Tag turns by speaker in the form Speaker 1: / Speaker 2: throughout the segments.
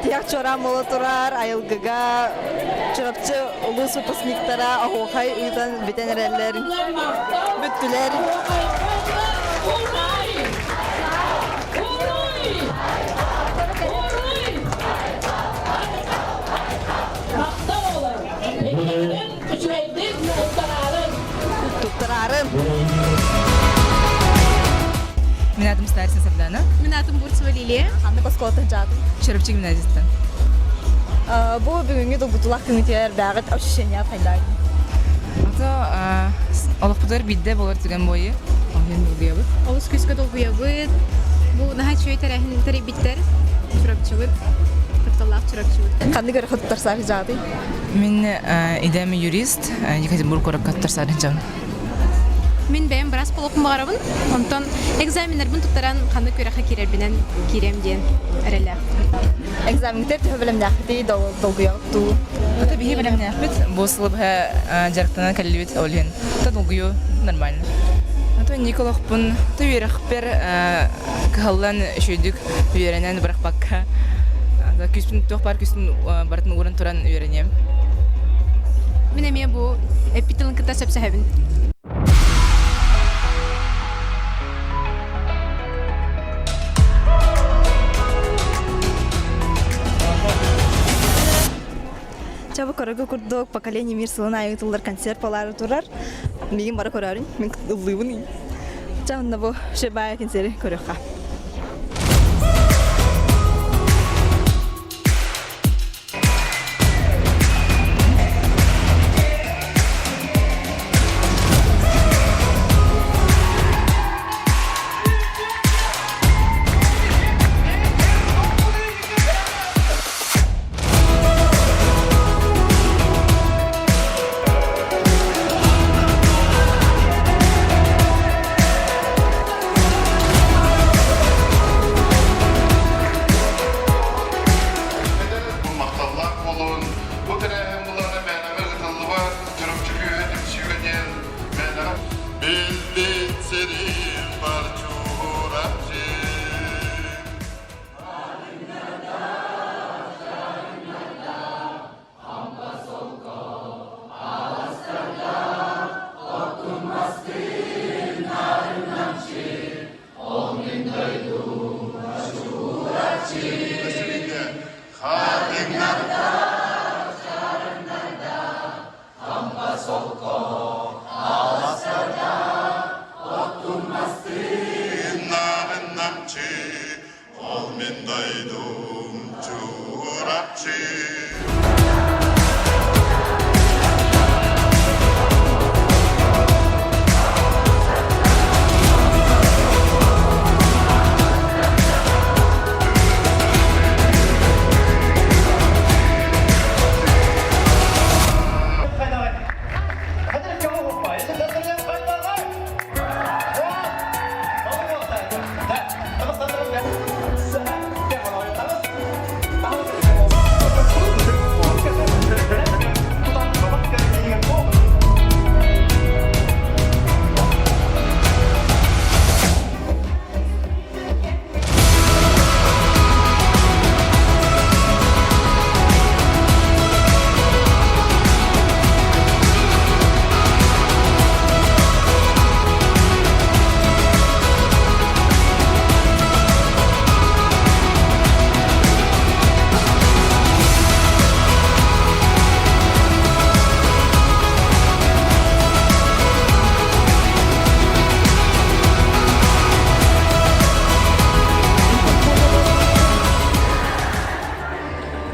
Speaker 1: Тиһэх чуораан буола турар, айылгыга Чурапчы улуус выпускниктара оһуохай ыытан бүтэн эрэллэр, бүттүлэр. Туттараарын.
Speaker 2: Мин атым Старица Сардана.
Speaker 3: Мин атым Бурцева Лилия.
Speaker 1: Ханнык оскуолаттан дьаатын?
Speaker 2: Чурапчы гимназияттан.
Speaker 1: Бу бүгүҥҥү долгутуулаах күҥүтүгэр бэҕит ощущение хайдаа?
Speaker 2: Ото олохпутугар биирдэ буолар түгэн буойу. Ол долгуйабыт.
Speaker 3: Олус күүскэ долгуйабыт. Бу наһаа үчүгэй тэрээһин тэрийбиттэр. Чурапчыбыт. Тапталлаах Чурапчыбыт.
Speaker 1: Ханнык өрө туттарсаах дьаатый?
Speaker 2: Мин идэм юрист, Екатеринбург куоракка туттарсаарын дьон.
Speaker 3: Мин бэйэм быраас буолуохпун баҕарабын. Онтон экзаменнарбын туттаран ханнык үөрэххэ киирэрбинэн киирэм диэн эрэллээхпин.
Speaker 1: Экзамеҥҥытыгар төһө бэлэмнээхпитий, долгуйаҕыт дуу?
Speaker 2: Ото биһи бэлэмнээхпит. Бу сылы быһа дьарыктанан кэллибит, ол иһин то долгуйуу нормально. Ото Николохпун то үөрэхпэр кыһаллан үчүгүйдүк үөрэнэн бырахпакка күүспүн туох баар күүспүн барытын ууран туран үөрэниэм.
Speaker 3: Мин эмиэ бу эппит тылын кытта сөпсөһөбүн.
Speaker 1: Чабы көрөргө курдук поколение мир сылын аайы ыытыллар концерт буолаары турар. Миигин бары көрөөрүн, мин ыллыыбын. Ча онно бу Шебая концерти көрүөххэ.
Speaker 4: Махталлаах буолун. Бу тэрээһин былаана мээнэҕэ ыытыллыбат. Чурапчы күүһэ түмсүүгэ диэн мээнэҕэ Билбит сирим бар Чурапчы. Ол мин дойдум Чурапчы.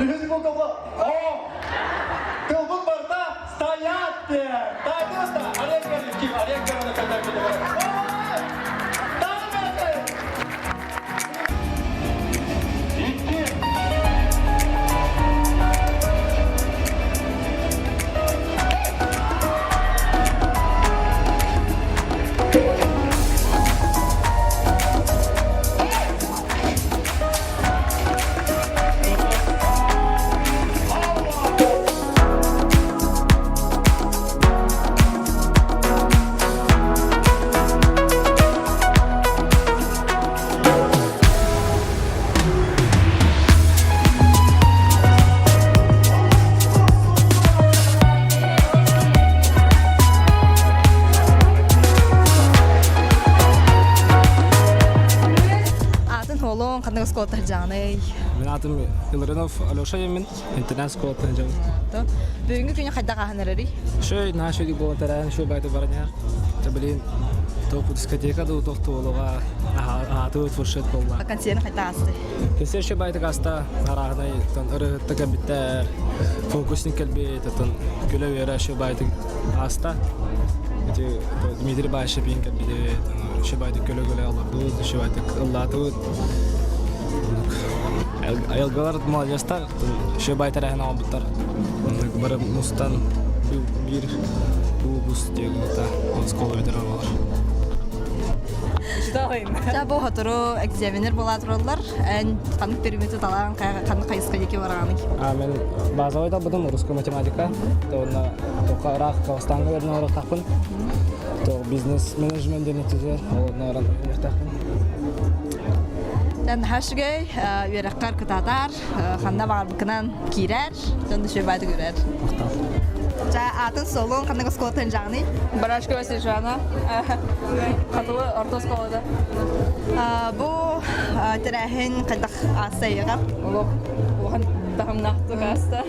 Speaker 5: Үһүс буукуба О! Тылбыт барыта стоять диэн. Таайтыбыста Олег Ким Олег Германович
Speaker 6: Атым Илларионов Алеша диэммин, интернат школаттан дьабын.
Speaker 1: Бүгүҥҥү күнү хайдах ааһан эрэрий?
Speaker 6: Шөй, наһаа шөйдүк буолан тэрээһин шөй байды баран иһэр. Блин, тоқ дискотека да тоқ туолуға аатыбыт фуршет буолла.
Speaker 1: Концерт хайдах аасты?
Speaker 6: Концерт шөй байтык аста арааһынай ырыһытта кэлбиттэр, фокусник кэлбит, отон күлэ-үөрэ шөй байтык ааста. Ити Дмитрий Башепин кэлбит, шөй байтык күлэ-күлэ олордубут, шөй байтык ыллаатыбыт. Айылгалар маладьыастар, шөй бай тэрээһин оҥорбуттар. Бары мустан биир бус диэн оскуола бүтэрэр буолар.
Speaker 1: Ча бу сотору экзаменер буола тураллар. Эн ханнык предмети талаан ханнык хайысха диэки бараҕаный?
Speaker 6: А мен базовый талбытым русская математика. Онно тоққа ыраах Казахстанга берин олорохтаахпын. То бизнес менеджмент диэн түзер, ол оран
Speaker 1: Тэн хашгэй үөрэххэр кытаатар, ханна баҕарбыккынан киирэр, дьон үчүгэй баайдык үрэр. Ча атын солун ханнык оскуолаттан дьаҕыный?
Speaker 2: Барашкова Снежана, Хатылы орто оскуолада.
Speaker 1: Бу тэрээһин хайдах аастайыга?
Speaker 2: Олох улахан таһымнаахтык ааста.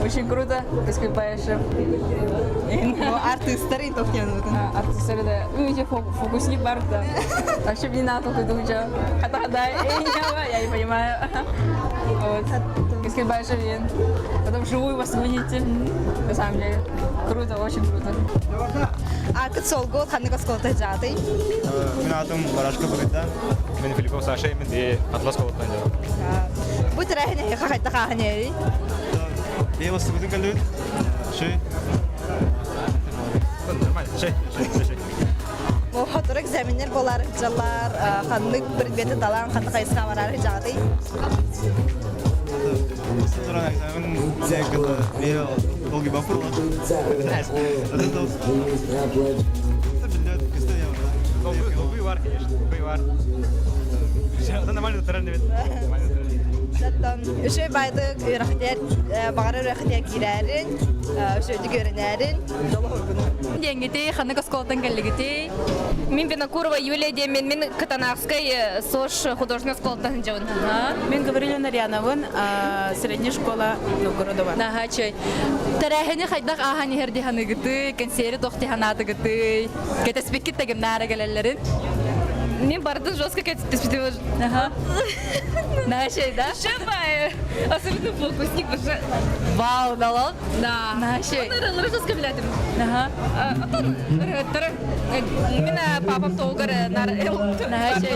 Speaker 2: Очень круто, выступаешь.
Speaker 1: Бу артыыстар тохтуянутун.
Speaker 2: Артыыстары да, ну, фокусник бар да. Вообще не надо только Хотя да, я не понимаю. Вот. Кескельбаев Потом вживую вас увидите. На самом деле. Круто, очень круто.
Speaker 1: Акыт солгу ханнык осколота жаатый?
Speaker 7: Мин атым Барашка Багыта.
Speaker 8: Мен Филиппов Саша, мен де Атлас колоттан
Speaker 1: Бу тэрээһин хайдах ааһан
Speaker 7: Бе бастыбытын кэллибит. Шүй.
Speaker 8: Нормально. Шей, шей, шей.
Speaker 1: Бу сотору экзаменнер болар дьаллар ханнык предмети талаан ханнык хайысха барар жаатый?
Speaker 7: Туран экзамен зекала. Бе долгий бафыр. Это
Speaker 8: Долгий бар, конечно. Долгий бар. Это нормально, нормально.
Speaker 1: Үчүгэй баайдык үөрэхтэр баҕарар үөрэхтэр киирээрин, үчүгэйдик үөрэнээрин, дьолу хоргуну.
Speaker 9: Диэҥҥитий, ханнык оскуолаттан кэллигитий?
Speaker 10: Мин Винокурова Юлия диэммин, мин Катанахскай СОШ художественной школаттан сылдьабын.
Speaker 11: Мин Гаврила Нарьяновын, средняя школа Новгородова.
Speaker 9: Наһаа үчүгэй. Тэрээһини хайдах ааһан иһэр дии саныыгытый, кэнсиэри туох дии санаатыгытый? Кэтэспиккит да кимнаара кэлэллэрин?
Speaker 10: Мин бардын жестко кэтэспитим.
Speaker 9: Ага. Наһаа да?
Speaker 10: Шабай! Особенно фокусник уже.
Speaker 9: Вау, налал?
Speaker 10: Да.
Speaker 9: Наһаа
Speaker 10: Ыры жестко билэтим.
Speaker 9: Ага.
Speaker 10: Отон Мин папам толгар нар
Speaker 9: Наһаа да?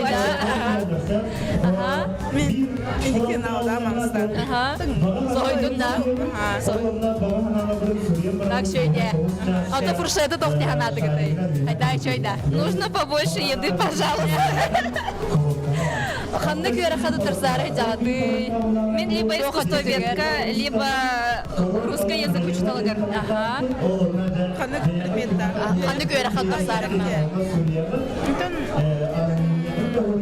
Speaker 9: Ага.
Speaker 11: Мин Индикин алда маңыстан.
Speaker 9: Ага. Сойдун да? Так шөйде. Ото фуршеты тохти ханатыгытай. Айда шөйда.
Speaker 10: Нужно побольше еды, пожалуйста.
Speaker 9: Ханнык үөрэххэ туттарсаары жаҕатый?
Speaker 10: Мин либо искусствоведка, либо русский язык учителгар.
Speaker 9: Ага.
Speaker 11: Ханнык предметта.
Speaker 9: Ханнык үөрэххэ туттарсаары?
Speaker 11: Бүтін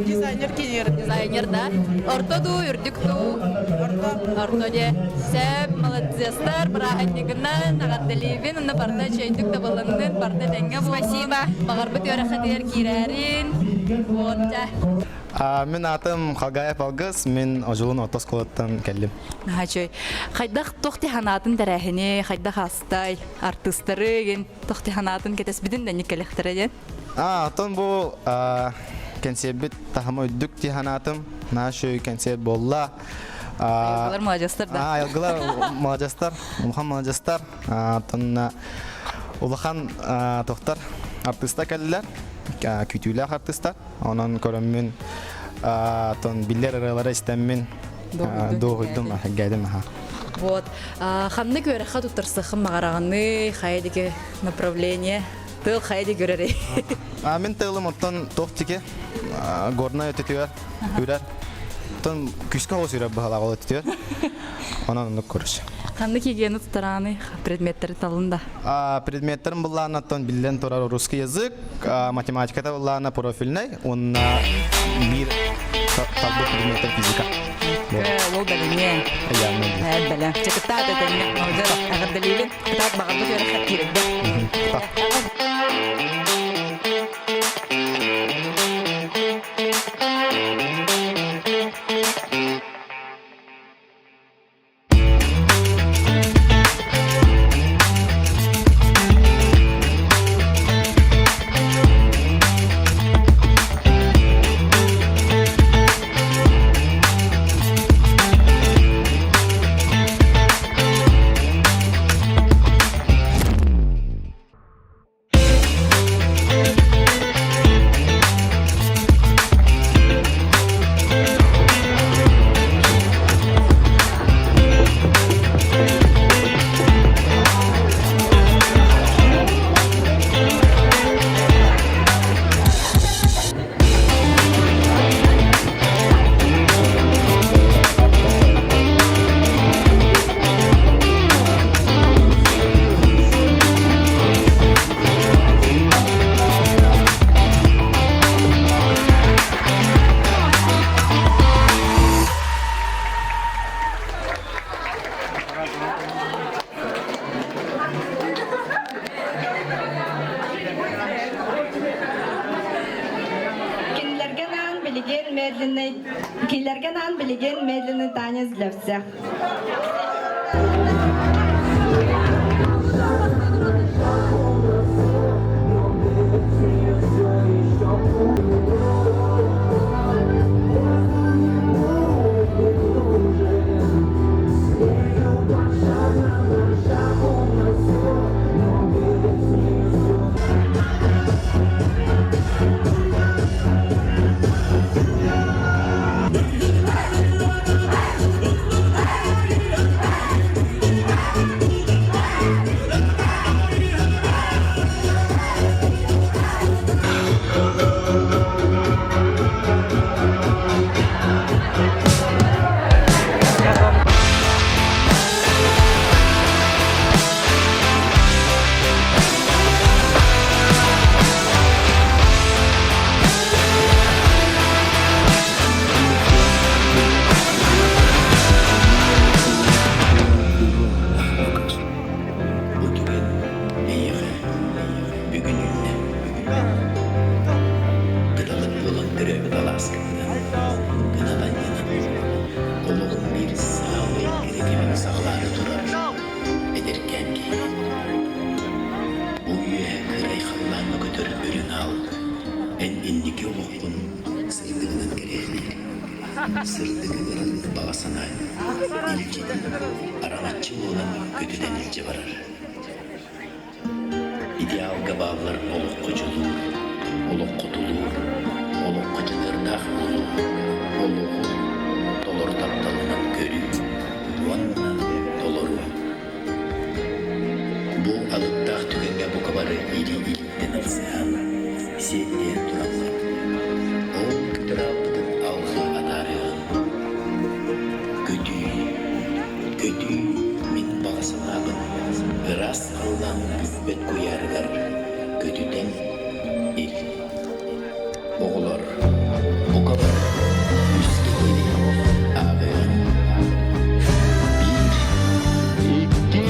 Speaker 11: дизайнер кенер.
Speaker 9: Дизайнер, да? Орто дуу, үрдүк дуу?
Speaker 11: Орто.
Speaker 9: Орто де. Сөп, молодецтар, бырааһынньыгынан, эҕэрдэлиибин, онно барда үчүгэйдик табылыннын, барда тэҥҥэ буоллун.
Speaker 10: Спасибо.
Speaker 9: Баҕарбыт үөрэххитигэр киирээрин. Вот, дьэ.
Speaker 7: Мин атым Халгаев Алгыс, мин Одьулуун орто оскуолаттан кэллим.
Speaker 9: Наһаа үчүгэй. Хайдах туох ханаатын тэрээһини, хайдах астай, артыыстары ген туох ханаатын кэтэспитин да кэлэхтэрэ диэн.
Speaker 7: А, отон бу кэнсиэрбит таһыма үрдүк дии санаатым. Наһаа үчүгэй кэнсиэр буолла.
Speaker 9: Айылгылар маладьыастар да.
Speaker 7: Айылгылар маладьыастар, улахан маладьыастар. Оттон улахан тохтар артыыстар кэллилэр, күүтүүлээх артыыстар. Онон көрөммүн, оттон биллэр ырыалары истэммин дуоһуйдум, сэргээдим аха.
Speaker 9: Вот. Ханнык үөрэххэ туттарсыаххын баҕараҕыный, хайа диэки направление, тыл хайа диэки көрөрүй?
Speaker 7: Мин тылым оттон туох тики горнай өтүтүгэр үрэр. Оттон күүскэ оҕус үрэр быһалаах ол өтүтүгэр. Онон оннук көрүс.
Speaker 9: Ханнык гигиена туттараҕыный, предметтэри талын да?
Speaker 7: Предметтерин былаана оттон биллэн турар русский язык, математиката былаана профильный, уонна биир талбыт предметтер физика.
Speaker 9: Ол бэлэмҥэ. Бэлэм. Чакыттаат этэҥҥэ. Молодец. Эҕэрдэлиибин. Кытаат баҕарбыт үөрэххэ киирэргэ.
Speaker 1: медленный, кинилэргэ анаан билигин медленный танец для всех.
Speaker 12: Бу түгэн эйиэхэ бүгүн үүннэ. Кыталык буолан төрөөбүт алааскыттан кыналанньанан олоҕун биир саамай кэрэ кэмин саҕалаары турар эдэркээн киһи. Бу үөһэ кырай халлааҥҥа көтөр үрүҥ аал эн инники олоххун сырдыгынан кэрэһэлиир. Сырдыгы ыран баҕа санаа илдьитин араҥаччы буолан көтүтэн илдьэ барар. Идеалга бааллар олоххо дьулуур, олоххо тулуур, олоххо дьаныардаах буолуу, олоҕу толору тапталынан көрүү уонна толоруу. Бу алыптаах түгэҥҥэ бука бары илии-илииттэн ылсыһан, сиэттиһэн тураллар. Ол көтөр аалбытын алҕыы атаарыаҕыҥ. Көтүү, көтүү мин баҕа санаабын ыраас халлаан бүппэт куйаарыгар көтүтэн ил. Оҕолор, бука бары үскэ диэри ааҕыаҕыҥ. Биир, икки,